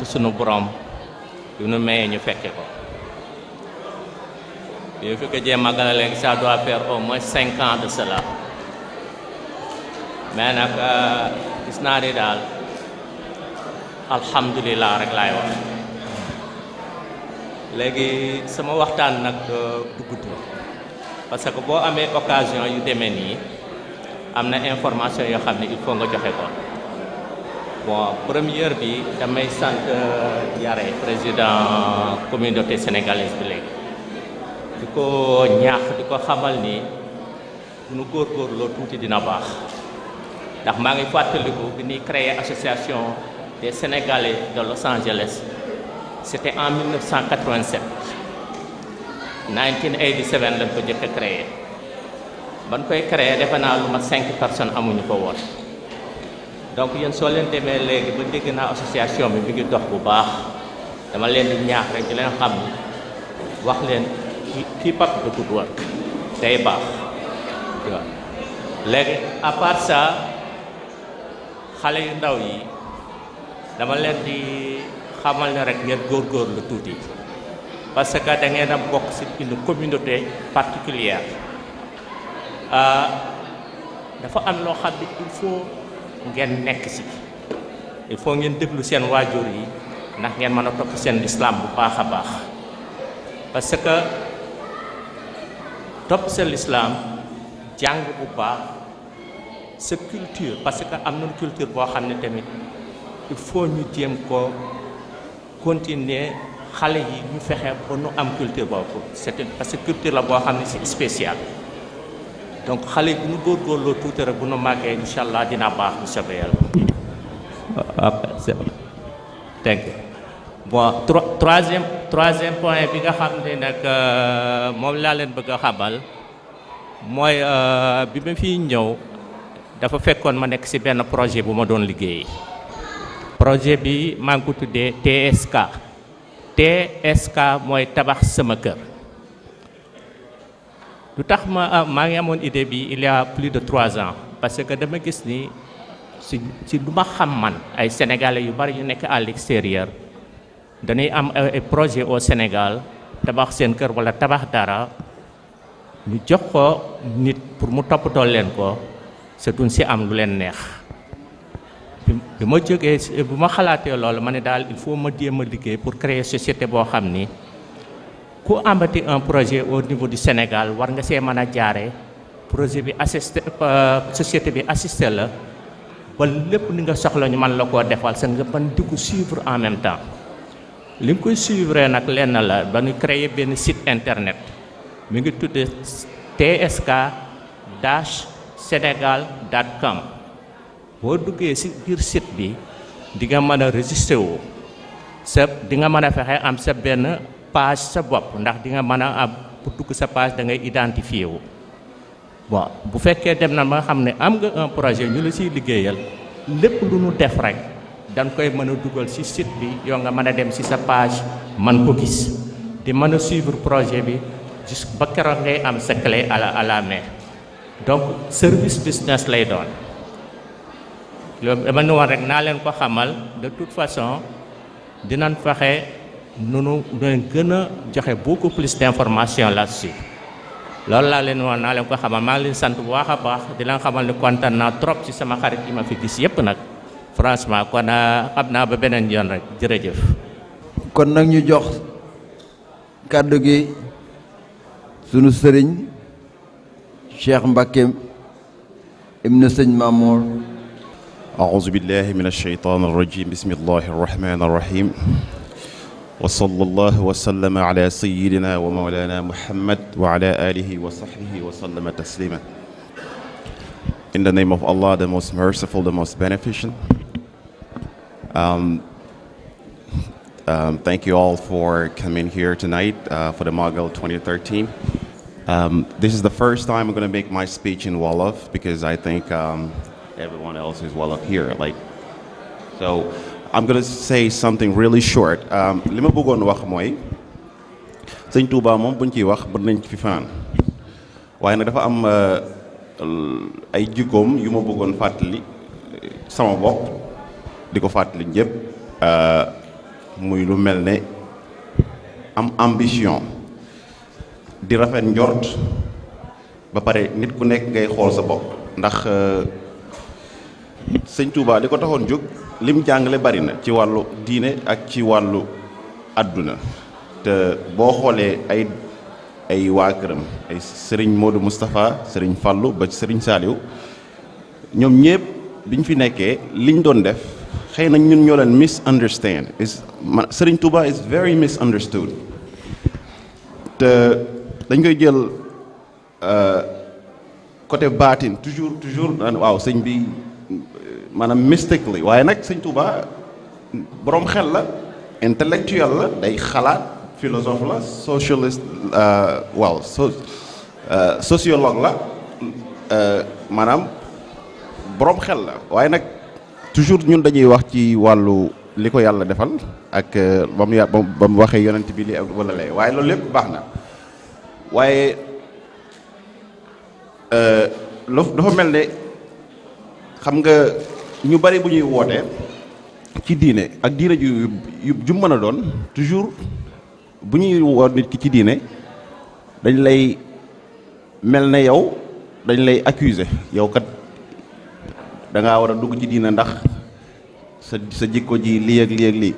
sunu borom yu nu mayee ñu fekke ko bi fi ko jee Magal léegi ça doit faire au moins 5 ans de cela mais nag gis naa ni daal alhamdulilah rek laay wax léegi sama waxtaan nag du gudd parce que boo amee occasion yu demee nii am na information yoo xam ne il faut nga joxe ko bon première bi damay sant Yare président communauté sénégalaise bi léegi di ko ñaax di ko xamal ni nu góorgóorloo tuuti dina baax ndax maa ngi fàttaliku bi ñuy créer association des Sénégalais de Los Angeles c'était en 1987 1987 lañ ko jëkk a créé ban koy créé defe naa lu ma 5 personnes amuñu ko woon donc yéen soo leen demee léegi ba dégg naa association bi mi ngi dox bu baax dama leen di ñaax rek di leen xam ni wax leen keep up the good work day baax waaw léegi à part ça xale yu ndaw yi dama leen di xamal ne rek ngeen góorgóorlu tuuti parce que da ngeen a bokk ci une communauté particulière dafa am loo xam ne il faut ngeen nekk ci il faut ngeen déglu seen waajur yi ndax ngeen mën a topp seen lislaam bu baax a baax parce que topp seen lislaam jàng bu baax sa culture parce que am na culture boo xam ne tamit il faut ñu jéem ko continuer xale yi ñu fexe ba nu am culture boobu c'est parce que culture la boo xam ne c'est spécial donc xale yi bu ñu góorgóorloo tuuti rek bu nu màggee incha allah dina baax bu soobee yàlla. thank you bon troisième point bi nga xam ne nag moom laa leen bëgg a xamal mooy bi ma fiy ñëw dafa fekkoon ma nekk ci benn projet bu ma doon liggéey. projet bi maa ngi ko tuddee TSK mooy tabax sama kër lu tax maa ngi amoon idée bi il y a plus de 3 ans parce que dama gis ni si lu ma xam man ay sénégalais yu bari yu nekk à l'extérieur dañuy am ay projet au Sénégal tabax seen kër wala tabax dara ñu jox ko nit pour mu toppatoo leen ko c'est duñ si am lu leen neex. bi ma jógee bu ma xalaatee loolu ma ne daal il faut ma jéem a liggéey pour créer société boo xam ni ku amati un projet au niveau du Sénégal war nga see mën a jaare projet bi assisté société bi assisté la ba lépp li nga soxla ñu mën la koo defal sa nga mën di ko suivre en même temps li nga koy suivre nag lenn la ba ñu créer benn site internet mi ngi tudd tsk-sénégal.com boo duggee ci biir site bi di nga mën a registré wu sa di nga mën a fexe am sa benn page sa bopp ndax di nga mën a am pour dugg sa page da ngay identifié wu bon bu fekkee dem na ma nga xam ne am nga un projet ñu la ciy liggéeyal lépp lu nu def rek dañ koy mën a dugal ci site bi yow nga mën a dem ci sa page man ko gis di mën a suivre projet bi jusqu'à ba keroog ngay am sa clé à la main donc service business lay doon. loolu dama ne woon rek naa leen ko xamal de toute façon dinañ fexe nunu doon gën a joxe beaucoup plus d'information là-dessus loolu laa leen woon naa leen ko xamal maa ngi leen sant bu baax a baax di leen xamal ne kontaan naa trop ci sama xarit yi ma fi gis yépp nag franchement kon xam naa ba beneen yoon rek jërëjëf. kon nag ñu jox kàddu gi sunu sëriñ Cheikh Mbacké ibn Sëñ Mamour. أعوذ بالله من الشيطان الرجيم بسم الله الرحمن الرحيم وصلى الله وسلم على سيدنا ومولانا محمد وعلى آله وصحبه وسلم تسليما. In the name of Allah, the most merciful, the most beneficent. Thank you all for coming here tonight for the Magal 2013. This is the first time I'm going to make my speech in Wolof because I think everyone else is well up here. So I'm gonna say something really short. li ma bëggoon wax mooy sëñ Touba moom buñ ciy wax ba nañ fi fanaan waaye nag dafa am ay jikkoom yu ma bëggoon fàttali sama bopp di ko fàttali ñëpp muy lu mel ne am ambition di rafet njort ba pare nit ku nekk ngay xool sa bopp ndax sëñ Touba li ko taxoon jóg lim jàngale bari na ci wàllu diine ak ci wàllu àdduna te boo xoolee ay waa këram ay sëriñ Modou Moustapha sëriñ Fallou ba sëriñ Saliou ñoom ñëpp biñ fi nekkee liñ doon def xëy na ñun ñoo leen misunderstand sëriñ Touba is very misunderstood te dañ koy jël côté baatin toujours waaw sëñ bi maanaam mystically waaye nag sëñ Touba boroom xel la intellectuel la day xalaat philosophe la socialiste sociologue la maanaam boroom xel la waaye nag toujours ñun dañuy wax ci wàllu li ko yàlla defal ak ba mu waxee yonent bi li wala lee waaye loolu lépp baax na waaye dafa mel ne xam nga ñu bari bu ñuy wootee ci diine ak diine ju mën a doon toujours bu ñuy woo nit ki ci diine dañ lay mel ne yow dañ lay accuser yow kat da ngaa war a dugg ci diine ndax sa jikko ji lii ak lii ak lii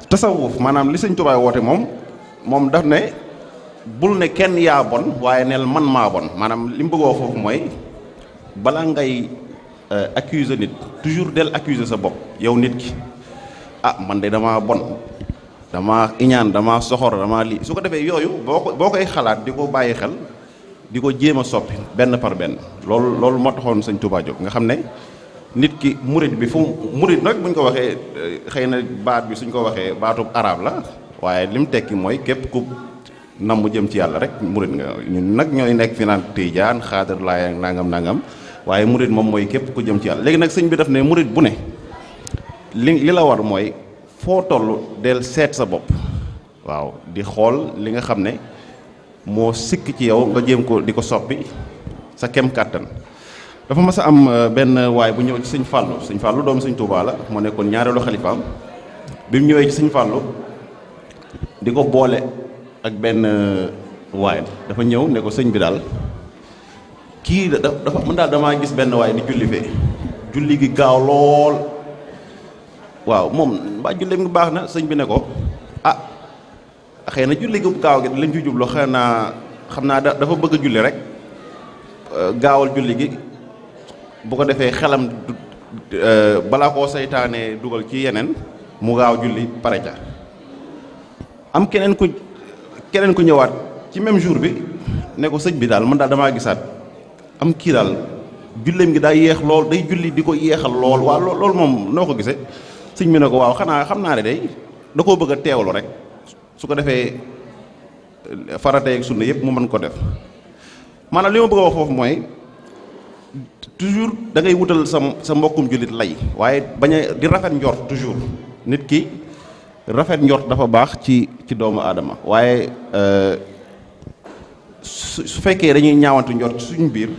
tasawuf maanaam li sëñ Tuubaa woote moom daf ne bul ne kenn yaa bon waaye neel man maa bon maanaam li mu bëggoo foofu mooy bala ngay accuser nit toujours del accuser sa bopp yow nit ki man de damaa bon damaa iñaan damaa soxor damaa lii su ko defee yooyu boo koy xalaat di ko bàyyi xel di ko jéem a soppi benn par benn loolu moo taxoon sëñ Touba jóg nga xam ne nit ki murid bi fu murid nag buñ ko waxee xëy na baat bi suñ ko waxee baatub arab la waaye li mu tekki mooy képp ku nam mu jëm ci yàlla rek murid nga ñun nag ñooy nekk fi naan Tijaan Xaadir Laay nangam waaye murid moom mooy képp ku jëm ci yàlla léegi nag sëñ bi daf ne murid bu ne li la war mooy foo toll del seet sa bopp waaw di xool li nga xam ne moo sikk ci yow nga jéem ko di ko soppi sa kem kàttan dafa mas a am benn waay bu ñëw ci sëñ Fallou doomu sëñ Touba la moo nekkoon ñaareelu xalifaam bi mu ñëwee ci sëñ Fallou di ko boole ak benn waay dafa ñëw ne ko sëñ bi daal kii dafa mën daal damaa gis benn waay di julli fee julli gi gaaw lool waaw moom mbaa julli mi baax na sëñ bi ne ko xëy na julli gi gaaw gi lañ ci jublu xëy naa xam naa dafa bëgg a julli rek gaawal julli gi bu ko defee xelam balaa koo seytaane dugal ci yeneen mu gaaw julli pare ca am keneen ku ñëwaat ci même jour bi ne ko sëñ bi daal man daal damaa gisaat am kii daal julleem gi daa yéex lool day julli di ko yéexal lool waaw loolu moom noo ko gisee sëñ bi ne ko waaw xanaa xam naa ne day da koo bëgg a teewlu rek su ko defee farata ak sunna yëpp mu mën ko def maanaam li ma bëgg a wax foofu mooy toujours da ngay wutal sa mbokkum jullit lay waaye bañ a di rafet njort toujours nit ki rafet njort dafa baax ci doomu aadama waaye su fekkee dañuy ñaawantu njort suñu biir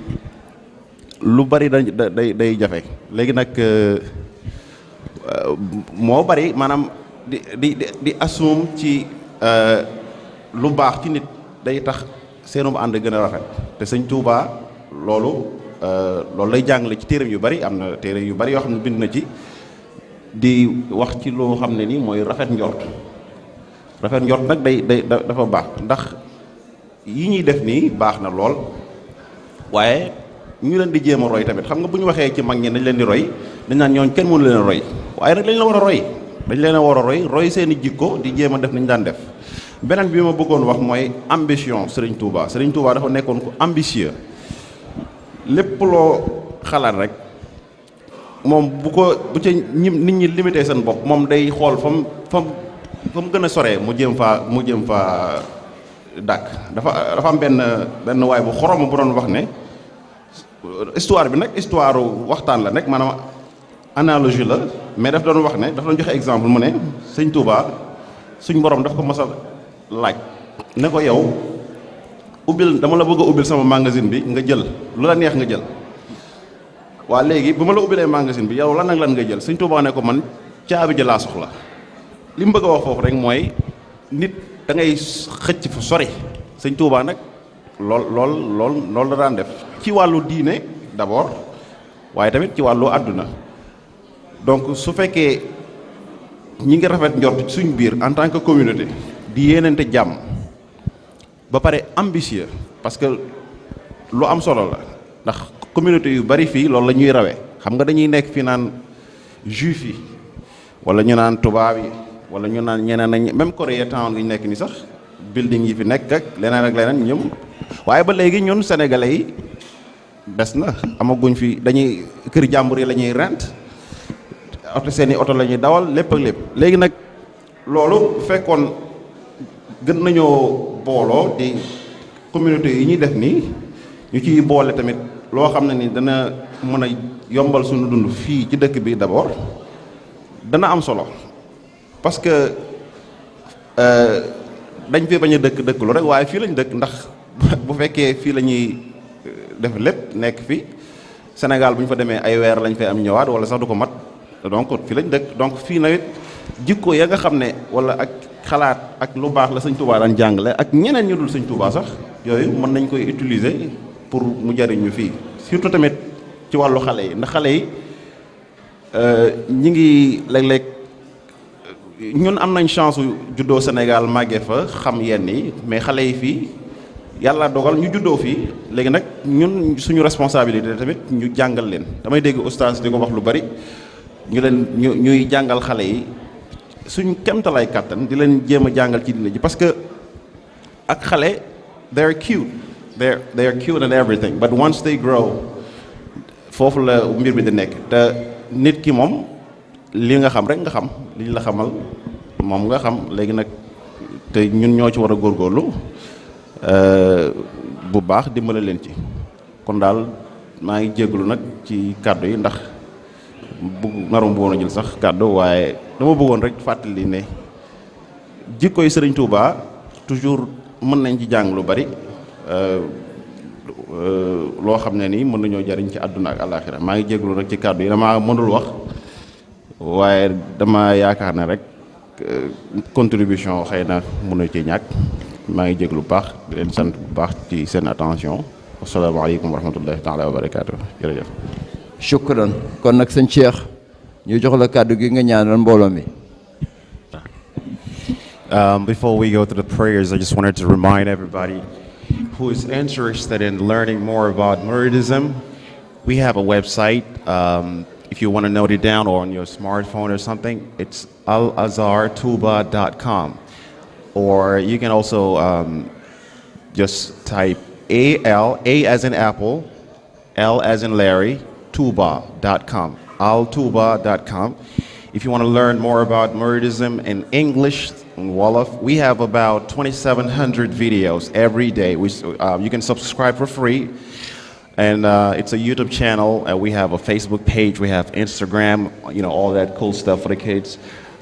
lu bari day jafe léegi nag moo bari maanaam di assume ci lu baax ci nit day tax seenu ànd gën a rafet te sëñ Touba loolu lay jàngale ci téeram yu bari am na téere yu bari yoo xam ne bind na ci di wax ci loo xam ne ni mooy rafet njort nag dafa baax ndax yi ñuy def nii baax na lool waaye ñu leen di jéem a roy tamit xam nga bu ñu waxee ci mag ñi dañ leen di roy dañ naan ñooñ kenn mënu leen a roy waaye nag dañ la war a roy dañ leen a war a roy seen i jikko di jéem a def nañ daan def beneen bi ma bëggoon wax mooy ambition Serigne Touba dafa nekkoon ku ambitieux lépp loo xalaat rek moom bu ca nit ñi limité seen bopp moom day xool fa mu gën a soree mu jéem faa dàkk dafa am benn waay bu xorom bu doon wax ne histoire bi nag histoire waxtaan la nekk maanaam analogie la mais daf doon wax ne daf doon joxe exemple mu ne sëñ Touba suñ borom daf ko mos a laaj ne ko yow dama la bëgg a ubbil sama magasin bi nga jël lu la neex nga jël waa léegi bu ma la ubbilee magasin bi yow lan ak lan nga jël sëñ Touba ne ko man caabi ji laa soxla li mu bëgg a wax foofu rek mooy nit da ngay xëcc fu sori sëñ Touba nag lool la daan def ci wàllu diine d'abord waaye tamit ci wàllu àdduna donc su fekkee ñi ngi rafet njort suñ biir en tant que communauté di yéenante jàmm ba pare ambitieux parce que lu am solo la ndax communauté yu bari fii loolu la ñuy rawee xam nga dañuy nekk fii naan juif yi wala ñu naan tubaab yi wala ñu naan ñeneen nañ même Corée town gi ñu nekk ni sax building yi fi nekk ak leneen ñoom waaye ba léegi ñun sénégalais yi des na amaguñ fi dañuy kër jàmbur yi la ñuy rent oto seeni oto la ñuy dawal lépp ak lépp léegi nag loolu fekkoon gën nañoo booloo di communauté yi ñuy def nii ñu ciy boole tamit loo xam ne ni dana mën a yombal suñu dund fii ci dëkk bi d'abord dana am solo parce que dañ fi bañ a dëkk lu rek waaye fii lañ dëkk ndax bu fekkee fii la ñuy def lépp nekk fi Sénégal bu ñu fa demee ay weer lañ fay am ñëwaat wala sax du ko mat donc fii lañ dëkk donc fii nawet jikko ya nga xam ne wala ak xalaat ak lu baax la sëñ Touba daan jàngale ak ñeneen ñu dul sëñ Touba sax yooyu mën nañ koy utiliser pour mu jariñu fii surtout tamit ci wàllu xale yi ndax xale yi ñi ngi léeg-léeg ñun am nañ chance juddoo Sénégal màggee fa xam yenn yi mais xale yi fii yàlla dogal ñu juddoo fii léegi nag ñun suñu responsabilité tamit ñu jàngal leen damay dégg oustaz di ko wax lu bari ñuy jàngal xale yi suñ kemtalaay kàttan di leen jéem a jàngal ci dina ji parce que ak xale they're cute and everything but once they grow foofu la mbir mi di nekk te nit ki moom li nga xam rek nga xam li la xamal moom nga xam léegi nag te ñun ñoo ci war a góorgóorlu bu baax dimbale leen ci kon daal maa ngi jégalu nag ci kàddu yi ndax naroon bëggoon a jël sax kàddu waaye dama bëggoon rek fàttali ne jikkoy Sëriñ Touba toujours mën nañ ci jàng lu bari loo xam ne nii mën nañoo jariñ ci àdduna ak àllaaxira maa ngi jégalu rek ci kàddu yi dama mënul wax waaye dama yaakaar ne rek contribution xëy na mën na ci ñàkk maa ngi jégalu bu baax di leen sant bu baax ci seen attention asalaamaaleykum wa rahmatullahi taala wa barakaatu jërëjëf. shukran kon nag sëñ Cheikh ñu jox la kàddu gi nga ñaanal mbooloo mi. Before we go to the prayers, I just wanted to remind everybody who is interested in learning more about Muridism, we have a website. If you want to note it down or on your smartphone or something, it's alazhartouba.com. Or you can also just type A as in Apple, L as in Larry, Touba.com, altouba.com. If you want to learn more about Muridism in English and Wolof, we have about 2,700 videos every day. You can subscribe for free. And it's a YouTube channel. We have a Facebook page. We have Instagram, you know, all that cool stuff for the kids.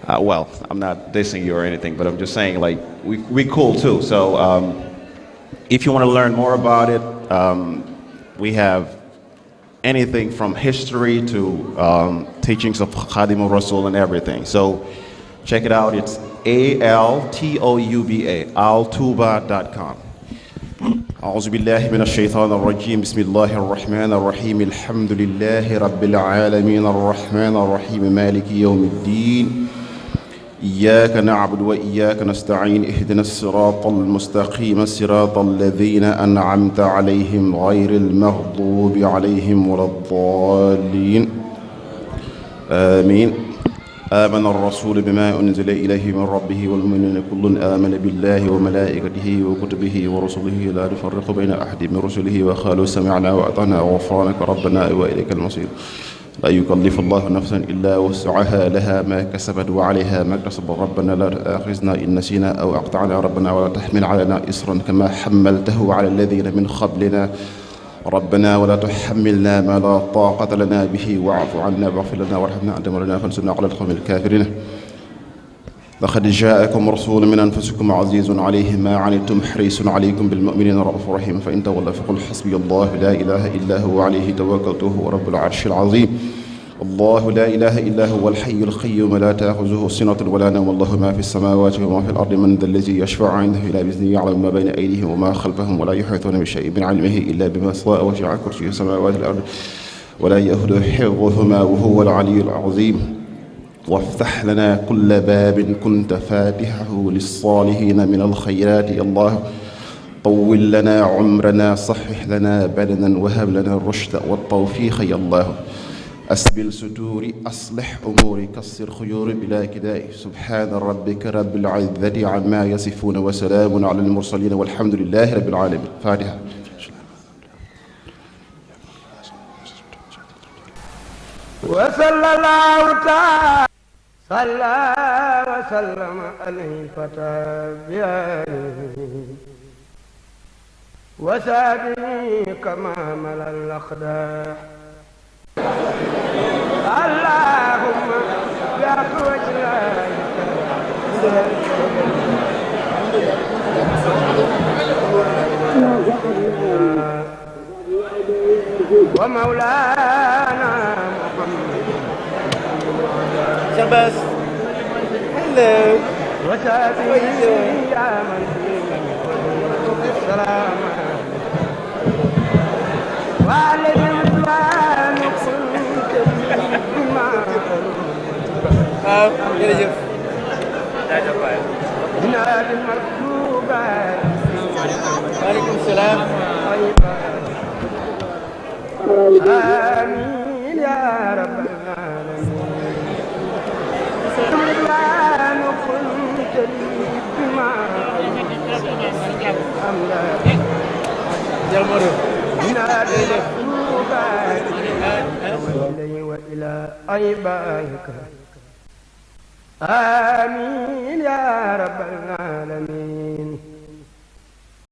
Well, I'm not dissing you or anything, but I'm just saying, like, we cool too. So if you want to learn more about it, we have anything from history to teachings of Khadim al-Rasul and everything. So check it out. It's ALTOUBA, altouba.com. أعوذ بالله من الشيطان الرجيم بسم الله الرحمن الرحيم الحمد لله رب العالمين الرحمن الرحيم مالك يوم الدين إياك نعبد وإياك نستعين اهدنا الصراط المستقيم الصراط الذين أنعمت عليهم غير المغضوب عليهم ولا الضالين آمين آمن الرسول بما أنزل إليه من ربه والمؤمنون كل آمن بالله وملائكته وكتبه ورسله لا نفرق بين أحد من رسله وقالوا سمعنا وأطعنا غفرانك ربنا وإليك المصير لا يكلف الله نفسا إلا وسعها لها ما كسبت وعليها ما اكتسبت ربنا لا تؤاخذنا إن نسينا أو أخطأنا ربنا ولا تحمل علينا إصرا كما حملته على الذين من قبلنا ربنا ولا تحملنا ما لا طاقة لنا به واعف عنا واغفر لنا وارحمنا أنت مولانا فانصرنا على القوم الكافرين لقد جاءكم رسول من أنفسكم عزيز عليه ما عنتم حريص عليكم بالمؤمنين رؤوف رحيم فإن تولوا فقل حسبي الله لا إله إلا هو عليه توكلت وهو رب العرش العظيم الله لا إله إلا هو الحي القيوم لا تأخذه سنة ولا نوم الله ما في السماوات وما في الأرض من ذا الذي يشفع عنده إلا بإذنه يعلم ما بين أيديهم وما خلفهم ولا يحيطون بشيء من علمه إلا بما شاء وسع كرسيه السماوات والأرض ولا يؤوده حفظهما وهو العلي العظيم وافتح لنا كل باب كنت فاتحه للصالحين من الخيرات يا الله طول لنا عمرنا صحح لنا بدنا وهب لنا الرشد والتوفيق يا الله أسبل ستوري أصلح أموري كسر خيوري بلا كداء سبحان ربك رب العزة عما يصفون وسلام على المرسلين والحمد لله رب العالمين. فاتحة. وصلى الله تعالى صلى وسلم عليه فتابعه وسابني كما ملا الأقداح اللهم يا وجهك ومولانا محمد شباس هلا وسابني يا من السلام وعليهم السلام jërëjëf بناد المكتوبات وعليكم السلام آمين يا رب العالمين سبحان كنت لي بما أملاك بناد المكتوبات وإلي وإلى أيبائك آمين يا رب العالمين